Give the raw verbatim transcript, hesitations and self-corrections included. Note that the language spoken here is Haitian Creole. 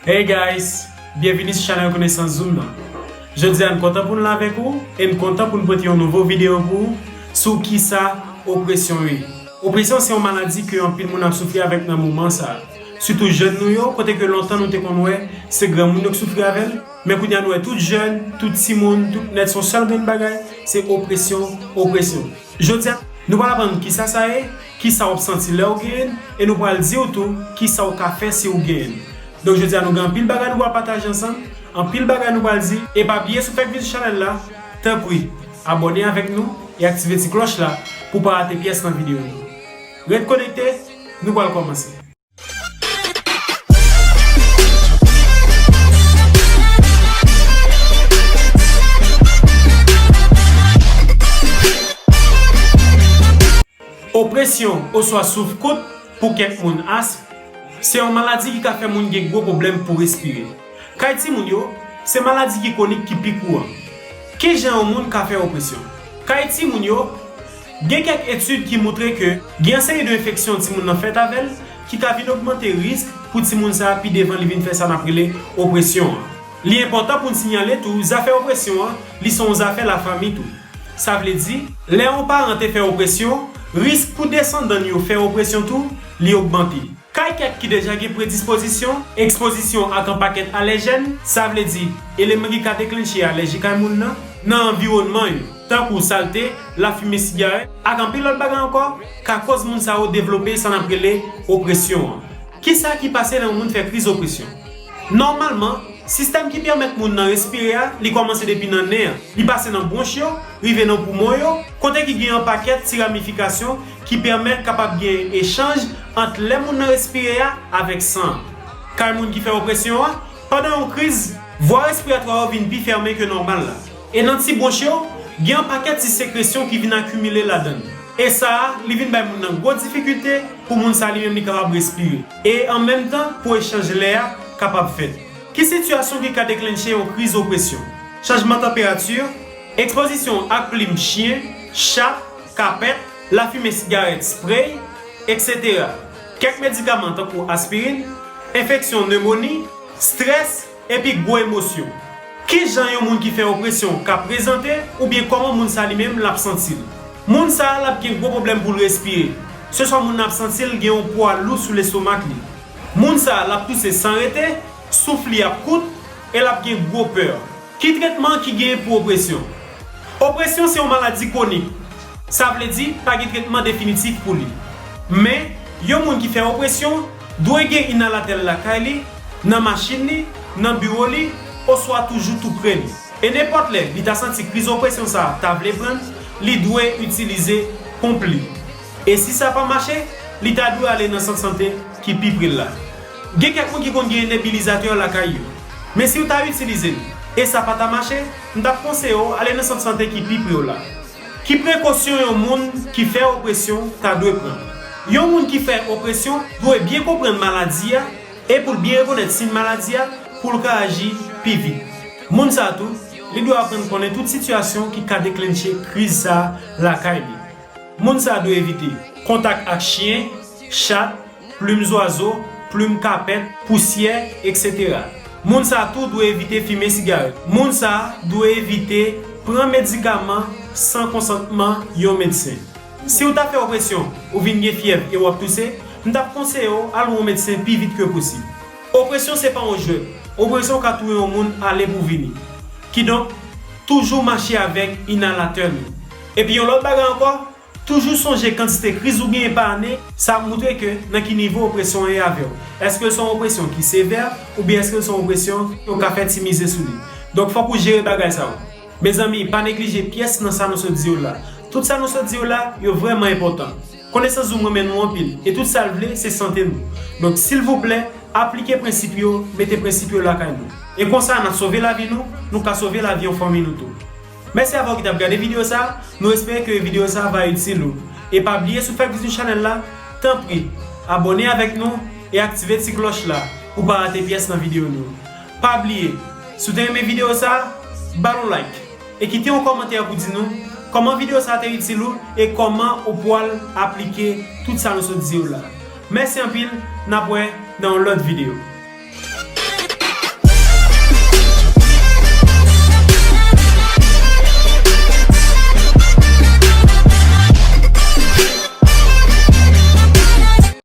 Hey guys, byenvini sou chanèl Konesans Zoom nan. Jodi a n kontan pou n la avèk ou e n kontan pou n pote yon nouvo videyo pou ou sou kisa opresyon ye. Opresyon se yon maladi ke anpil moun ap soufri avèk nan moman sa a. Sitou jèn nou yo, kote ke lontan nou te konn wè se granmoun yo k soufri avè l, men kounye a nou wè tout jèn, tout timoun, tout nèt se yon sèl grenn bagay, se opresyon, opresyon. Jodi a, nou pral aprann kisa sa ye, kisa w ap santi lè w genyen l, e nou pral di w tou kisa w ka fè si w genyen l. Donk jodi a nou gen anpil bagay nou pral pataje ansanm, anpil bagay nou pral di, e pa bliye si w fèk vin sou chanèl la, tanpri, abòne avèk nou e aktive ti klòch la pou w pa rate pyès nan videyo nou. Ret konekte, nou pral kòmanse. Opresyon oswa souf kout, pou kèk moun asm, se yon maladi ki ka fè moun gen gwo pwoblèm pou respire. Kay timoun yo, se maladi ki kwonik ki pi kouran. Kijan yon moun ka fè opresyon? Kay timoun yo, gen kèk etid ki moutre ke gen yon seri de enfeksyon timoun nan fèt avè l ki ka vin ogmante risk pou timoun sa a pi devan li vin fè sa n ap rele opresyon an. Li enpòtan pou n sinyale tou, zafè opresyon an, li se yon zafè lafanmi tou. Sa vle di, lè yon paran te fè opresyon, risk pou desandan l yo fè opresyon tou, li ogmante. Kay kèk ki deja gen predispozisyon, ekspozisyon ak yon pakèt alèjèn, sa vle di, eleman ki ka deklenche alèji kay moun nan, nan anviwònman yo, tankou salte, lafimen sigarèt, ak anpil lòt bagay ankò, ka koz moun sa yo devlope sa n ap rele opresyon an. Kisa ki pase lè yon moun fè kriz opresyon? Nòmalman, sistèm ki pèmèt moun nan respire a, li kòmanse depi nan nen an. Li pase nan bwonch yo, rive nan poumon yo, kote ki gen yon pakèt ti ramifikasyon ki pèmèt kapab gen echanj ant lè moun nan respire a avèk san an. Kay moun ki fè opresyon an, pandan yon kriz, vwa respiratwa yo vin pi fèmen ke nòmal la. E nan ti bwonch yo, gen yon pakèt ti sekresyon ki vin akimile ladan l. E sa a, li vin bay moun nan gwo difikilte pou moun sa li menm li kapab respire. E an menm tan, pou echanj lè a kapab fèt. Ki sitiyasyon ki ka deklenche yon kriz opresyon? Chanjman tanperati, ekspozisyon ak plim chen, chat, kapèt, lafimen sigarèt, sprey, etsetera. Kèk medikaman tankou aspirin, enfeksyon, nemoni, estrès, epi gwo emosyon. Kijan yon moun ki fè opresyon ka prezante oubyen kòman moun sa li menm l ap santi l? Moun sa l ap gen gwo pwoblèm pou l respire. Seswa moun nan ap santi l gen yon pwa lou sou lestomak li. Moun sa l ap touse san rete, souf li ap kout, e l ap gen gwo pè. Ki tretman ki genyen pou opresyon? Opresyon se yon maladi kwonik. Sa vle di pa gen tretman definitif pou li. Men, yon moun ki fè opresyon dwe gen inalatè l lakay li, nan machin li, nan biwo li, oswa toujou tou pre li. E nenpòt lè li ta santi kriz opresyon sa a ta vle pran l, li dwe itilize ponp li. E si sa pa mache, li ta dwe ale nan sant sante ki pi pre l la. Gen kèk moun ki konn gen nebilizatè lakay yo. Men si w ta itilize l e sa pa ta mache, m t ap konseye w ale nan sant sante ki pi pre w la. Ki prekosyon yon moun ki fè opresyon ta dwe pran? Yon moun ki fè opresyon dwe byen konprann maladi a e pou l byen rekonèt siy maladi a pou l ka aji pi vit. Moun sa a tou, li dwe aprann konnen tout sitiyasyon ki ka deklenche kriz sa a lakay li. Moun sa a dwe evite kontak ak chen, chat, plim zwazo, plim kapèt, pousyè, etsetera. Moun sa a tou dwe evite fimen sigarèt. Moun sa a dwe evite pran medikaman san konsantman yon medsen. Si w ta fè opresyon, ou vin gen fyèv e w ap touse, m t ap konseye w al wè yon medsen pi vit ke posib. Opresyon se pa yon jwèt. Opresyon ka touye yon moun ale pou vini. Kidonk, toujou mache avèk inalatè nou. Epi yon lòt bagay ankò, toujou sonje kantite kriz ou genyen pa ane, sa ap moutre ke nan ki nivo opresyon an ye avè w. Èske l se yon opresyon ki sevè, oubyen èske l se yon opresyon ke w ka fè ti mize sou li? Donk, fòk ou jere bagay sa yo. Mezanmi, pa neglije pyès nan sa nou sot di yo la. Tout sa nou sot di yo la, yo vrèman enpòtan. Konesans Zoom renmen nou anpil, e tout sa l vle, se sante nou. Donk, silvouplè, aplike prensip yo, mete prensip yo lakay nou. E konsa, n ap sove lavi nou, nou ka sove lavi yon fanmi nou tou. Mèsi avè w ki t ap gade videyo sa a, nou espere ke videyo sa a va itil ou. E pa bliye, si w fèk vizit chanèl la, tanpri, abòne avèk nou e aktive ti klòch la pou w pa rate pyès nan videyo nou. Pa bliye, si w te renmen videyo sa a, ba l yon like e kite yon kòmantè pou di nou kòman videyo sa a te itil ou e kòman ou pwal aplike tout sa nou sot di yo la. Mèsi anpil, n ap wè nan yon lòt videyo.